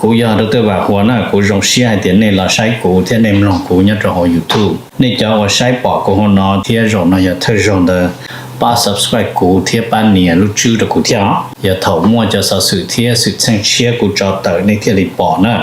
Kuv yog Doctor Vam Huas na, kuv zoo siab hais tias nej los saib kuv thiab nej mloog kuv nyob rau hauv YouTube. Nej cov uas saib pom kuv hauv no thiab zaum no yog thawj zaug ntawd, pab subscribe kuv thiab pab nias lub tswb rau kuv thiab os. Yog thaum muaj cov xov xwm thiab xwm txheej tshiab kuv tso tawm nej thiaj li pom na.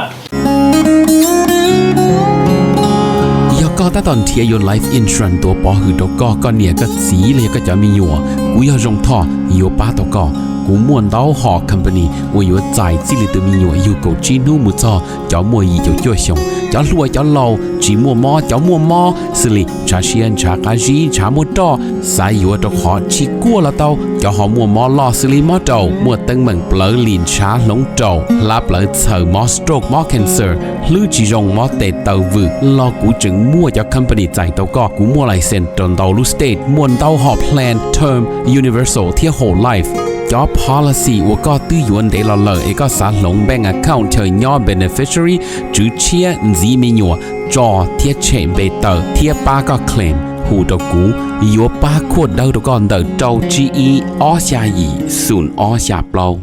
Yog koj tab tom nrhiav yuav life insurance tuav pov hwm rau koj, koj niam koj txiv los yog koj cov me nyuam, kuv yog Zoo Thoj yuav pab tau koj. Kuv muaj ntau hom company uas yuav txais txij li tus me nyuam yug kaum tsib hnub mus txog cov muaj yim caum cuaj xyoos, cov hluas cov laus, tsis muaj mob cov muaj mob, xws li ntshav siab ntshav qab zib ntshav muaj roj, xav yuav rau qhov tsis kuaj los tau, cov ho muaj mob loj xws li mob raum, muaj teeb meem plawv lim ntshav hloov raum, hlab plawv txhaws, mob stroke mob cancer, hlwb tsis zoo mob tes taw vwm los kuv tseem muaj cov company txais tau koj. Kuv muaj license rau ntau lub state, muaj ntau hom plan term, universal thiab whole life. Cov policy uas koj twb yuav ntev los lawm es koj xav hloov bank account chaw nyob beneficiary, tswv tshiab, ntxiv me nyuam, tso thiab tshem npe tawm thiab pab koj claim, hu rau kuv, yuav pab khuaj dawb rau koj ntawm rau tsib ib ob xya yim xoom ob xya plaub.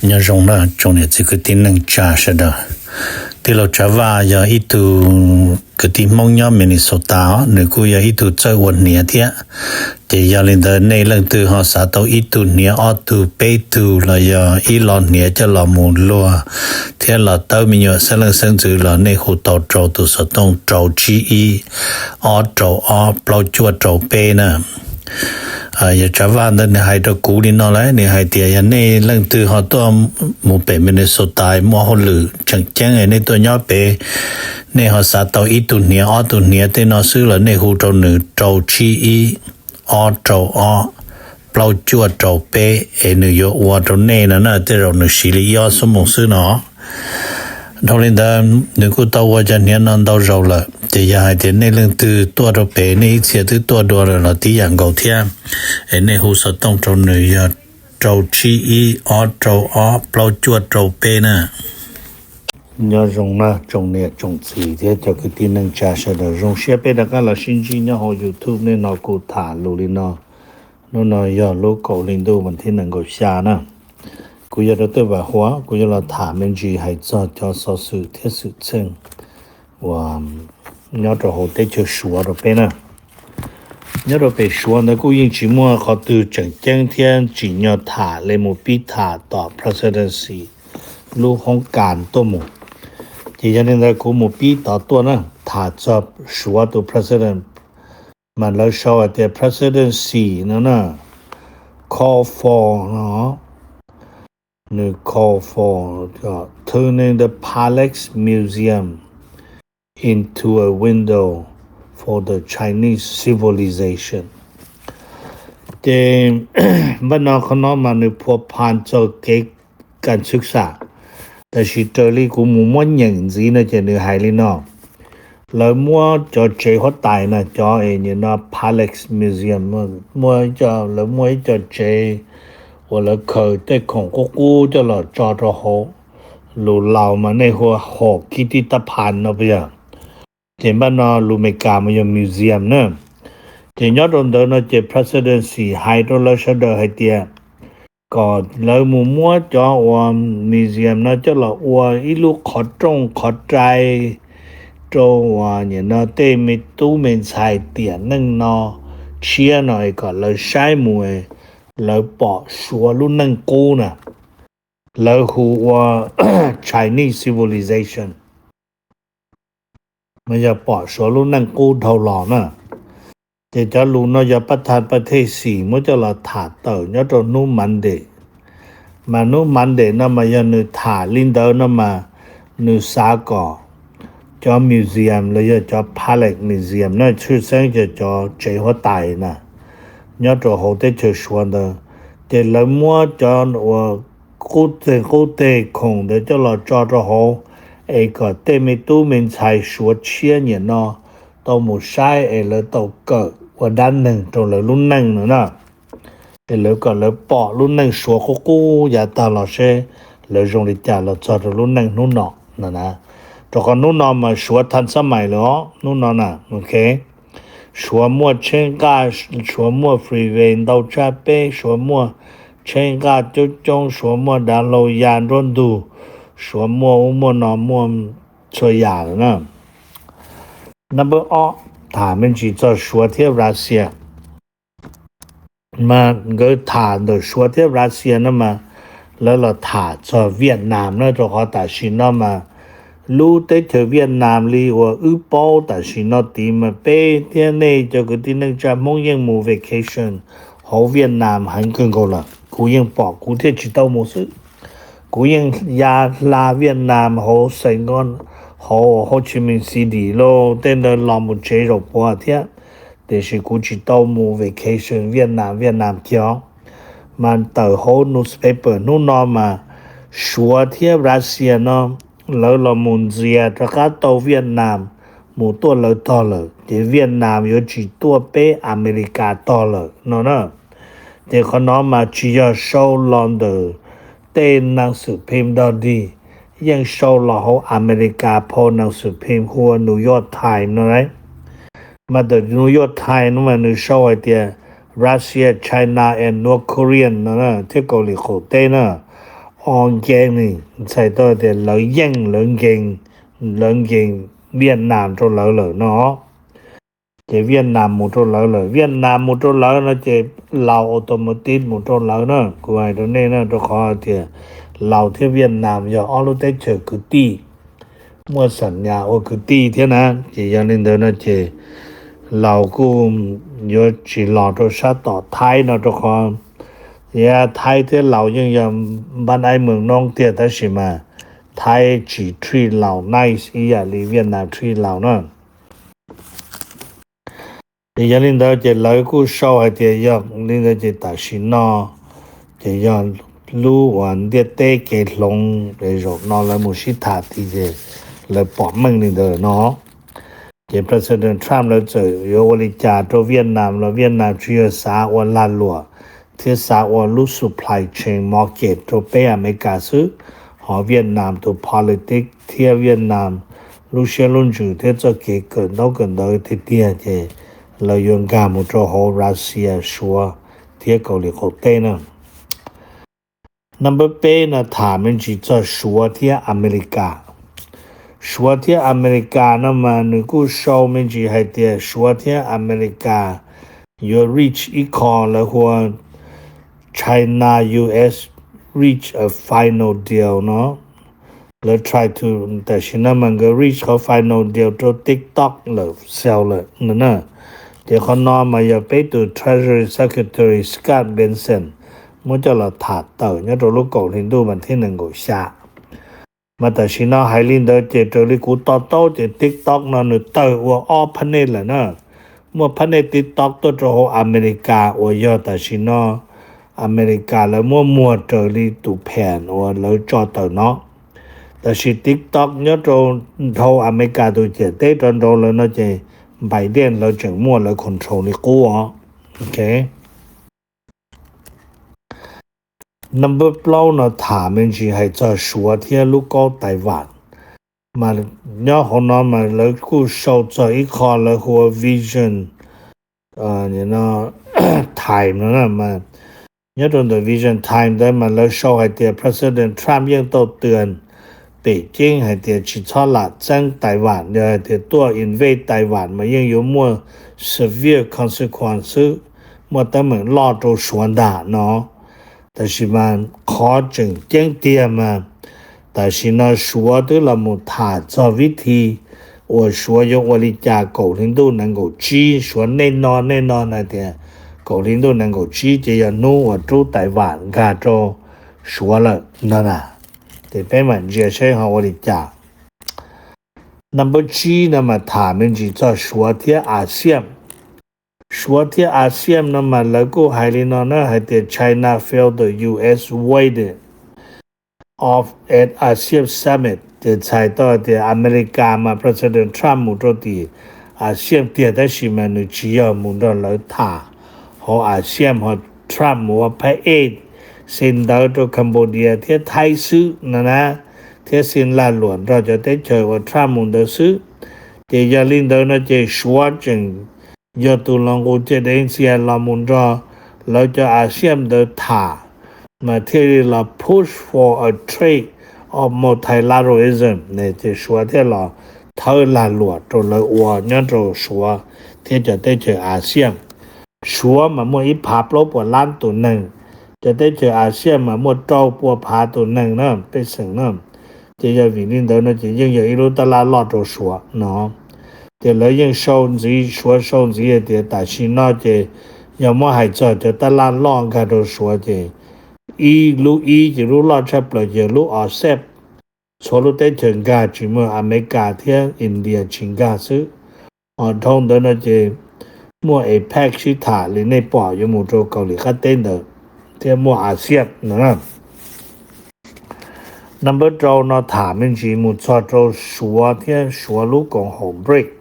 Nyob zoo na tsoom niam txiv kwv tij neej tsa sawv daws. Tij laug Tsav Vaj yog ib tug kwv tij Hmoob nyob Minnesota os, nws kuj yog ib tug txawj ua hniav thiab. Ces yog li ntawd nej leej twg ho xav tau ib tug hniav ob tug peb tug los yog ib lo hniav coj los mus luag thiab los tawb me nyuam xeeb leej xeeb ntxwv los nej hu tau rau tus xov tooj rau tsib ib ob rau ob plaub cuaj rau peb na. Yog Tsav Vaj ntawd nws hais rau kuv li no lawm, nws hais tias yog nej leej twg ho tuaj mus pem Minnesota muaj hauj lwm tseem ceeb nej tuaj nyob pem, nej ho xav tau ib tug hniav ob tug hniav tej no xwb los nej hu rau nws rau tsib ib ob rau ob plaub cuaj rau peb es nws yuav ua rau nej no na, tej zaum nws siv li ib ob xuab moos xwb no. Dhau li ntawd nws kuj tau ua cov hniav no ntau zaus lawm, ces yog hais tias nej leej twg tuaj rau pem nej ib txhia twb tuaj dua lawm los tib yam nkaus thiab, es nej hu xov tooj rau nws yog rau tsib ib ob rau ob plaub cuaj rau peb na. Nyob zoo na tsoom niam tsoom txiv thiab cov kwv tij neej tsa sawv daws, zoo siab peb rov qab los sib ntsib nyob hauv YouTube. Nej hnov kuv tham lus li no, hnub no yog lub kaum hli ntuj vas thib nees nkaum xya na. Kuv yog Dr. Vam Huas, kuv yuav los tham me ntsis hais txog cov xov xwm thiab xwm txheej uas nyob rau hauv teb chaws Suav rau peb na. Nyob rau pem Suav ntawd kuj yeej tsis muaj qhov twg tseem ceeb thiab tsim nyog tham li mus pib tham tom presidency lub hoob kas tuaj mus. Ces yog li ntawd kuv mus pib tod tuaj na, tham txog Suav tus president, mas lawv sau hais tias presidency no na, call for no, nws call for turning the Palex Museum into a window for the Chinese civilization. Ces npaj no qhov no mas nws phua phan txog kev kas txhwv xam, tab sis raws li kuv mus muab nyeem ntxiv no ces nws hais li no: lawv muab cov tsev huab tais na, cov es nim no Palex Museum, muaj, lawv muaj ib co tsev uas lawv khaws tej khoom qub qub coj los tso rau hauv, lus Laus mas nej hu ua hom kib tib tab phan no puas yog? Ces npaj no lus Meskas mas yog museum na. Ces nyob rau ntawd no ces presidency hais rau lawv sawv daws hais tias kom lawv mus muab cov uas museum no coj los ua ib lub qhov rooj qhov rai rau uas nim no tej me tub me ntxhais tiam neej no tshiab no es kom lawv saib mus, lawv pom Suav lub neej qub na, lawv hu ua Chinese civilization, mas yog pom Suav lub neej qub dhau los na. Ces cov lus no yog pab thaj pab thej xim muab coj los tham tawm nyob rau hnub Monday. Mas hnub Monday no mas yog nws tham li ntawd no mas nws xav kom cov museum los yog cov Palex Museum na, tshwj xeeb yog cov tsev huab tais na, nyob rau hauv teb chaws Suav ntawd, ces lawv muab cov uas qub teg qub teg khoom ntawd coj los tso rau hauv, es kom tej me tub me ntxhais Suav tshiab nim no tau mus saib es lawv tau kawm ua dab neeg rau lawv lub neej no na. Es lawv kom lawv pom lub neej Suav qub qub yav tag los seb lawv zoo li cas los txog rau lub neej hnub no no na. Rau qhov hnub no mas Suav thaj xab mais lawm os, hnub no na, ok. Suav muaj tsheb nqaj, Suav muaj freeway ntau tshaj peb, Suav muaj tsheb nqaj coob coob, Suav muaj dav hlau ya nruab ntug, Suav muaj ub muaj no muaj txhua yam lawm na. Number ob, tham me ntsis txog Suav thiab Russia. Mas nkawd tham ntawm Suav thiab Russia no mas lawv los tham txog Vietnam na, rau qhov tam sim no mas lub teb chaws Vietnam li uas wb paub tam sim no tid mas peb thiab nej cov kwv tij neej tsa Hmoob yeej mus vacation hauv Vietnam heev kawg nkaus lawm. Kuv yeej pom, kuv thiaj tsis tau mus xwb. Kuv yeej ya hla Vietnam hauv Sài Gòn, hauv Ho Chi Minh City los tej ntawd los mus tsev zaum puav thiab, tiam sis kuv tsis tau mus vacation Vietnam Vietnam kiag os. Mas tawm hauv newspaper hnub no mas Suav thiab Russia no lawv los mus ntxias rov qab tau Vietnam mus tuaj lawv tog lawm, ces Vietnam yuav tsis tuaj peb America tog lawm no na. Ces qhov no mas tsis yog sau los ntawm tej หนังสือพิมพ์ dog dig, yeej sau los hauv America phau หนังสือพิมพ์ hu ua New York Times no lauj. Mas ntawm New York Times no mas nws sau hais tias Russia, China and North Korea no na, thiab Kaus Lim qaum teb na, all gang, txhais tau tias lawv yeej, lawv nkees, lawv nkees Vietnam rau lawv lawm no. Ces Vietnam mus rau lawv lawm, Vietnam mus rau lawv no ces Laos automatic mus rau lawv na. Kuv hais rau nej na, rau qhov tias Laos thiab Vietnam yog ob lub teb chaws kwv tij, muaj xam nyas ua kwv tij thiab na. Ces yog li ntawd no ces Laos kuj yuav tsis los rau sab tom Thaib no, rau qhov Thaib thiab Laos yeej yog npab aib mees noob tiag, tab sis mas Thaib tsis treat Laos nice ib yam li Vietnam treat Laos na. Ces yog li ntawd ces lawv kuj sau hais tias yog li ntawd ces tam sim no ces yog lub uas ntiaj teb kev hloov, es zaum no lawv mus sib tham tid ces lawv pom meej li ntawd no. Ces President Trump lawv txawm yuav ua li cas rau Vietnam los Vietnam tsis yog xav ua lag luam thiab xav ua lub supply chain market rau peb Amelikas xwb, ho Vietnam tus politics thiab Vietnam lub siab lub ntsws thiab txoj kev kawm ntaub kawm ntawv tiag tiag ces lawv yuav nkag mus rau hauv Russia, Suav thiab Kaus Lim qaum teb na. Number peb no tham me ntsis txog Suav thiab Amelikas. Suav thiab Amelikas no mas nws kuj sau me ntsis hais tias Suav thiab Amelikas yuav reach ib qho lawv hu ua China U S reach a final deal no. Lawv try to, tam sim no mas nkawd reach qhov final deal rau TikTok lawm, sale lawm no na. Ces qhov no mas yog peb tus Treasury Secretary Scott Bessent muab coj los tham tawm nyob rau lub kaum hli ntuj vas thib nees nkaum xya. Mas tam sim no hais li ntawd ces raws li kuv to taub ces TikTok no nws tawg ua ob phab nej lawm na. Muaj phab nej TikTok tuaj rau hauv Amelikas uas yog tam sim no Amelikas lawv muab muag raws li tus phem uas lawv tso tawm no. Tab sis TikTok nyob rau dhau Amelikas tus ciam teb rov nraud lawm no ces Biden lawv tseem muaj lawv control li qub os. Ok. Number plaub no tham me ntsis hais txog Suav thiab lub kaub Taiwan. Mas nyob hauv no mas lawv kuj sau txog ib qho lawv hu ua Vision Time no mas nyob rau ntawm Vision Time ntawd mas lawv sau hais tias President Trump yeej tau tua pem ceeb hais tias tsis txhob lam txeeb Taiwan, yog hais tias tuaj invade Taiwan mas yeej yuav muaj severe consequence xwb, muaj teeb meem loj rau Suav ntag no. Tab sis mas qhov tseem ceeb tiag mas tam sim no Suav twb los mus tham txog vib thi uas Suav yuav ua li cas kaum hli ntuj nees nkaum tsib, Suav nej no nej no na tias kaum hli ntuj nees nkaum tsib ces yog hnub uas rub Taiwan nkag rau Suav lawm no na. Ces peb mam ntsia seb ho ua li cas. Number tsib no mas tham me ntsis txog Suav thiab ASEAN. Suav thiab ASEAN no mas lawv kuj hais li no na, hais tias China failed the U S weighted off at ASEAN summit, ces txhais tau tias Amelikas mas President Trump mus rau tim ASEAN tiag, tab sis mas nws tsis yog mus nrog lawv tham hauv ASEAN, ho Trump mus ua phab ej, xa ntawv rau Cambodia thiab Thaib xwb no na, thiab xa lag luam nrog cov teb chaws uas Trump mus ntawd xwb. Ces yog li ntawd no ces Suav tseem yog tus los nqus ciaj dev ntxias los mus nrog lawv cov ASEAN ntawd tham, mas thiaj li los push for a trade multilateralism, ces Suav thiaj los thawb lag luam rau lawv ua nyob rau Suav thiab cov teb chaws ASEAN. Suav mas muaj ib phav plaub puas lab tus neeg, cov teb chaws ASEAN mas muaj rau pua phav tus neeg na, pej xeem na. Ces yog vim li ntawd no ces yeej yog ib lub tab laj loj rau Suav no. Ces lawv yeej sau ntxiv, Suav sau ntxiv hais tias tam sim no ces yog muab hais txog cov tab laj loj nkag rau Suav ces ib lub ib ces lub loj tshaj plaws ces lub ASEP, txhua lub teb chaws nkag tsis muaj, Amelikas thiab India tsis nkag xwb. Ho dhau ntawd no ces muaj APEC sib tham li nej pom yuav mus rau Kaus Lim qab teb ntawd, thiab muaj ASEAN no. Number rau no tham me ntsis mus txog rau Suav thiab Suav lub koom haum BRIC.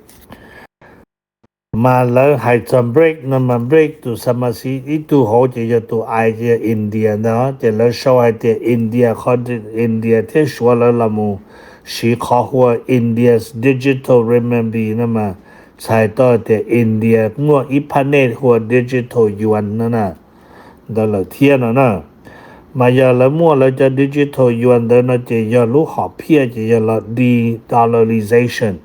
Mas lawv hais txog BRIC no mas BRIC tus xa ma xi ib tug hauv ces yog tus I ces yog India ntag, ces lawv sau hais tias India, qhov India thiab Suav lawv los mus siv qhov hu ua India's digital renminbi no mas txhais tau tias India muaj ib phab nej hu ua digital yuan no na, ntawd lawm thiab no na. Mas yog lawv muaj lawv cov digital yuan ntawd no ces yog lub hom phiaj ces yog los de-dollarization,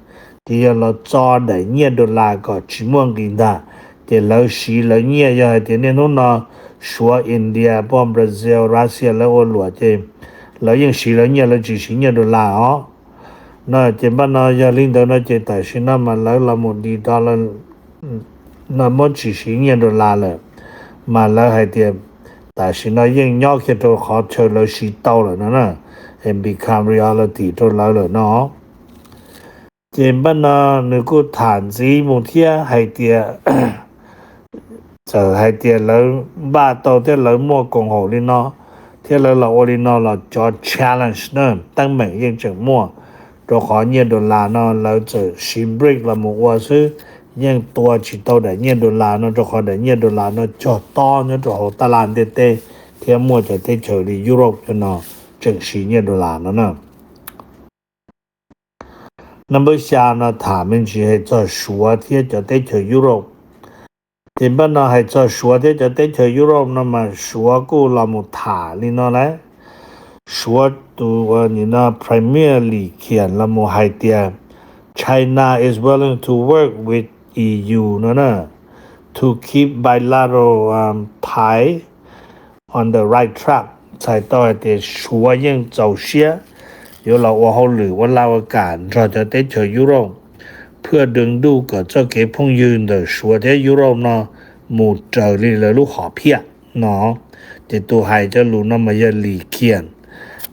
ces yog los txo daim nyiaj dollar kom tsis muaj nqis ntag. Ces lawv siv lawv nyiaj, yog hais tias niaj hnub no Suav, India, pom Brazil, Russia lawv ua luam ces lawv yeej siv lawv nyiaj, lawv tsis siv nyiaj dollar os. No ces npaj no yog li ntawd no ces tam sim no mas lawv los mus de-dollar, no muab tsis siv nyiaj dollar lawm, mas lawv hais tias tam sim no yeej nyob kiag rau qhov chaw lawv siv tau lawm no na, become reality rau lawv lawm no. Ces npaj no nws kuj tham ntxiv mus thiab hais tias, txawm hais tias lawv npaj tau thiab lawv muaj koom haum li no, thiab lawv los ua li no los cov challenge na teeb meem yeej tseem muaj, rau qhov nyiaj dollar no lawv txawm siv BRIC los mus ua xwb, yeej tua tsis tau daim nyiaj dollar no rau qhov daim nyiaj dollar no cog tob nyob rau hauv tab laj ntiaj teb, thiab muaj cov teb chaws li Europe cov no tseem siv nyiaj dollar no na. Number xya no tham me ntsis hais txog Suav thiab cov teb chaws Europe. Ces npaj no hais txog Suav thiab cov teb chaws Europe no mas Suav kuj los mus tham li no lawm. Suav tus nim no Premier Li Qiang los mus hais tias China is willing to work with E U no na, to keep bilateral ties on the right track, txhais tau hais tias Suav yeej txaus siab yuav los ua hauj lwm ua laj ua kam nrog cov teb chaws Europe, phwj dwg ntuj kom txoj kev phooj ywg ntawm Suav thiab Europe no mus raws li lawv lub hom phiaj no. Ces tus hais cov lus no mas yog Li Qiang.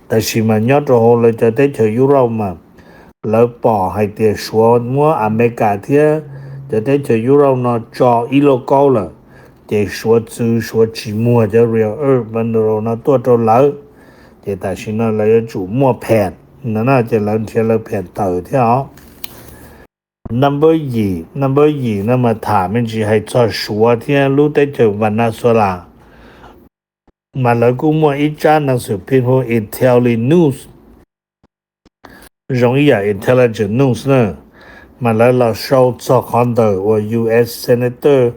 Tab sis mas nyob rau hauv lawv cov teb chaws Europe mas lawv pom hais tias Suav muab Amelikas thiab cov teb chaws Europe no tso ib lauj kaub lawm, ces Suav txwv, Suav tsis muag cov rare earth mineral no tuaj rau lawv. Ces tam sim no lawv yuav tsum muaj pham no na, ces lawv nrhiav lawv pham tawm thiab os. Number yim, number yim no mas tham me ntsis hais txog Suav thiab lub teb chaws Venezuela. Mas lawv kuj muaj ib tsab nas xus phij hu Intelli News, zoo ib yam Intelligence News na, mas lawv los sau txog qhov ntawm uas U S Senator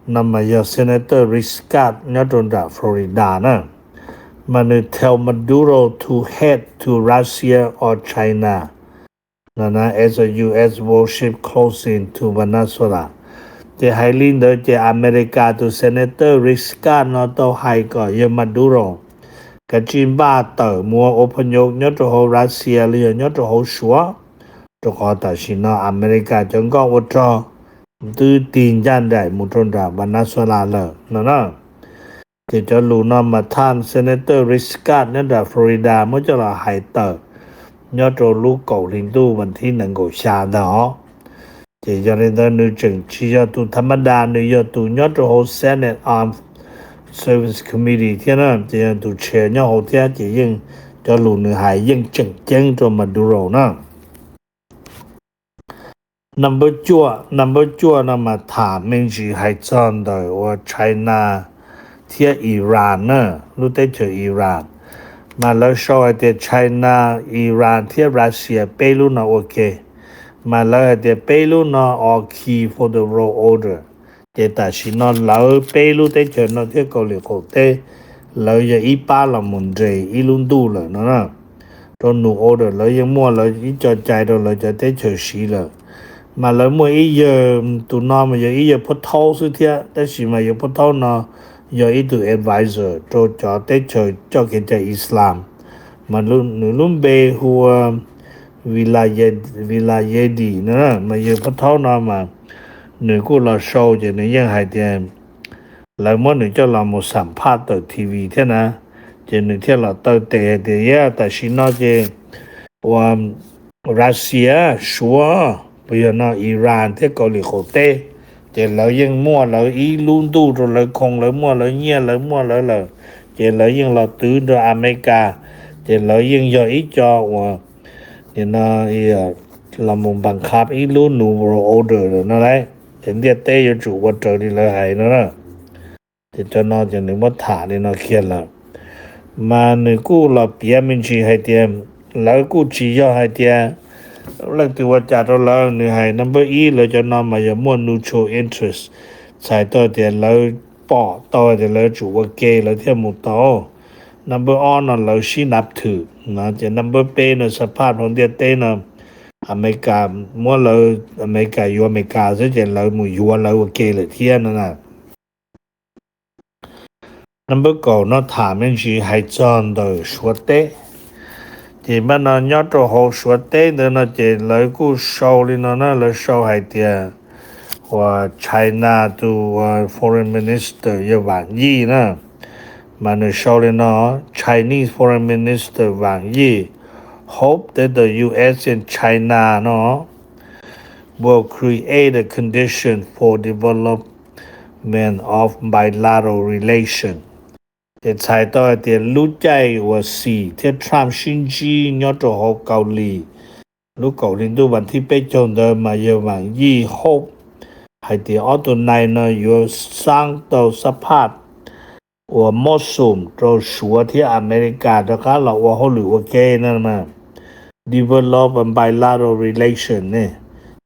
no mas yog Senator Rick Scott nyob rau nram Florida na, mas nws tell Maduro to head to Russia or China no na as a U S warship closing to Venezuela. Ces hais li ntawd ces Amelikas tus Senator Rick Scott no tau hais kom yawg Maduro kav tsij npaj tawm mus ua phooj ywg nyob rau hauv Russia los yog nyob rau hauv Suav, rau qhov tam sim no Amelikas cov nkoj ua rog twb tig ncaj nraim mus rau nram Venezuela lawm no na. Ces cov lus no mas tham Senator Rick Scott nyob nram Florida muab coj los hais tawm nyob rau lub kaum hli ntuj vas thib nees nkaum xya ntag os. Ces yog li ntawd nws tseem tsis yog tus tha ma da, nws yog tus nyob rau hauv Senate Armed Services Committee thiab na, ces yog tus chair nyob hauv thiab, ces yeej cov lus nws hais yeej tseem ceeb rau Maduro na. Number cuaj, number cuaj no mas tham me ntsis hais txog ntawm uas China thiab Iran na, lub teb chaws Iran. Mas lawv sau hais tias China, Iran thiab Russia peb lub no ua ke. Mas lawv hais tias peb lub no are key for the world order. Ces tam sim no lawv peb lub teb chaws no thiab Kaus Lim qaum teb, lawv yog ib pab los mus nres ib lub ntuj lawm no na. rau new order, lawv yeej muaj lawv ib co cai rau lawv cov teb chaws siv lawm. Mas lawv muaj ib yawg, tus no mas yog ib yawg phuab thaub xwb thiab, tab sis mas yawg phuab thaub no yog ib tug advisor rau cov teb chaws coj kev cai Islam, mas nws lub npe hu ua Vilayedi no. Mas yawg phuab thaub no mas nws kuj los sau ces nws yeej hais tias lawv muab nws coj los mus xam phaj tawm T V thiab na, ces nws thiaj los taw tes hais tias, yog tam sim no ces ua Russia, Suav, puas yog no Iran thiab Kaus Lim qaum teb, ces lawv yeej muaj lawv ib lub ntuj rau lawv khoo, lawv muaj lawv nyiaj, lawv muaj lawv lawm, ces lawv yeej los twv rau Amelikas, ces lawv yeej yog ib co uas nim no los mus npas khab ib lub new world order lawm no lauj, ces ntiaj teb yuav tsum ua raws li lawv hais no na. Ces cov no ces nws muab tham li no kiag lawm. Mas nws kuj los piav me ntsis hais tias lawv kuj tsis yog hais tias leej twg ua cas rau lawv, nws hais number ib, lawv cov no mas yog muaj mutual interest, txhais tau tias lawv pom tau tias lawv tsum ua ke lawv thiaj mus tau. Number ob no lawv sib nab thwm no, ces number peb no xab phaj hauv ntiaj teb no Amelikas muab lawv, Amelikas yuav Amelikas xwb ces lawv mus yuav lawv ua ke lawm thiab no na. Number kaum no tham me ntsis hais txog ntawm Suav teb. Ces npaj no nyob rau hauv Suav teb ntawd no ces lawv kuj sau li no na, lawv sau hais tias uas China tus foreign minister yog Vam Yij na, mas nws sau li no, Chinese Foreign Minister Wang Yi hope that the U S and China no will create a condition for development of bilateral relation. Ces txhais tau hais tias lub caij uas Xi thiab Trump sib ntsib nyob rau hauv Kaus Lim lub kaum hli ntuj vas thib peb caug ntawd mas yog Vam Yij hope hais tias ob tug nai no yuav xaab tau xab phaj uas mob xum rau Suav thiab Amelikas rov qab los ua hauj lwm ua ke no, develop bilateral relation ne,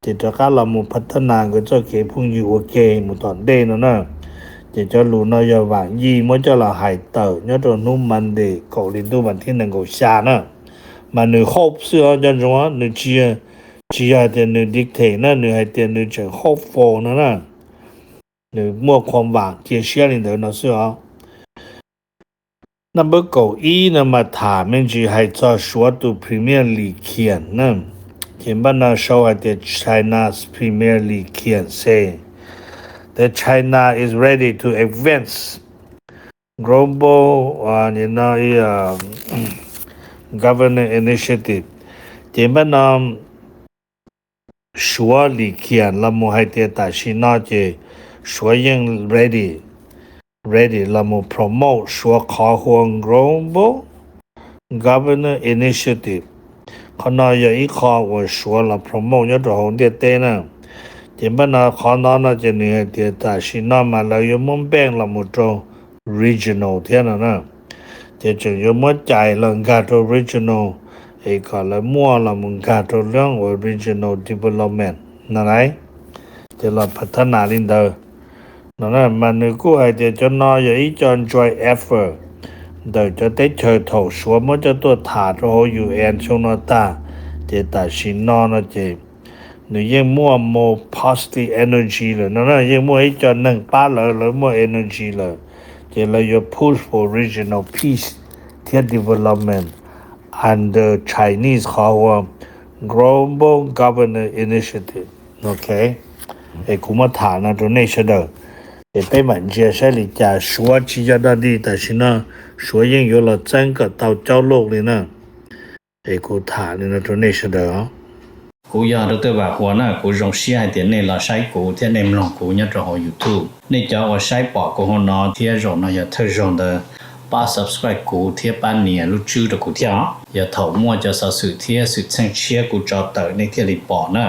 ces rov qab los mus pha thab nas nkawd txoj kev phooj ywg ua ke mus tom ntej no na. Ces cov lus no yog Vam Yij muab coj los hais tawm nyob rau hnub Monday kaum hli ntuj vas thib nees nkaum xya na. Mas nws hope xwb os cov ntsoov, nws tsis, tsis yog hais tias nws dictate na, nws hais tias nws tseem hopeful no na. Nws muaj khuam vam cia siab li ntawd no xwb os. Number kaum ib no mas tham me ntsis hais txog Suav tus Premier Li Qiang na. Ces npaj no sau hais tias China's Premier Li Qiang say that China is ready to advance global governance initiative. Ces npaj no Suav Li Qiang los mus hais tias tam sim no ces Suav yeej ready, ready los mus promote Suav qhov hu ua Global Governance Initiative. Qhov no yog ib qho uas Suav los promote nyob rau hauv ntiaj teb na. Ces npaj no qhov no no ces nws hais tias tam sim no mas lawv yuav muab npeej los mus rau regional thiab no na. Ces tseem yuav muab cais los nkag rau regional es kom lawv muaj los mus nkag rau lub uas regional development no lauj. Ces los pha thab nas li ntawd no na, mas nws kuj hais tias cov no yog ib co joint effort ntawm cov teb chaws thaum Suav muab coj tuaj tham rau hauv U N xyoo no tag, ces tam sim no no ces nws yeej muaj more positive energy lawm no na, yeej muaj ib co neeg pab lawv, lawv muaj energy lawm, ces lawv yuav push for regional peace thiab development under Chinese qhov hu ua Global Governance Initiative. Ok, es kuv muab tham no rau nej sawv daws, es peb mam ntsia saib li cas. Suav tsis yog dog deal, tam sim no Suav yeej yuav los txeeb kom tau caub loj li na. Es kuv tham li no rau nej sawv daws os. Kuv yog Doctor Vam Huas na, kuv zoo siab hais tias nej los saib kuv thiab nej mloog kuv nyob rau hauv YouTube. Nej cov uas saib pom kuv hauv no thiab zaum no yog thawj zaug ntawd, pab subscribe kuv thiab pab nias lub tswb rau kuv thiab os. Yog thaum muaj cov xov xwm thiab xwm txheej tshiab kuv tso tawm nej thiaj li pom na.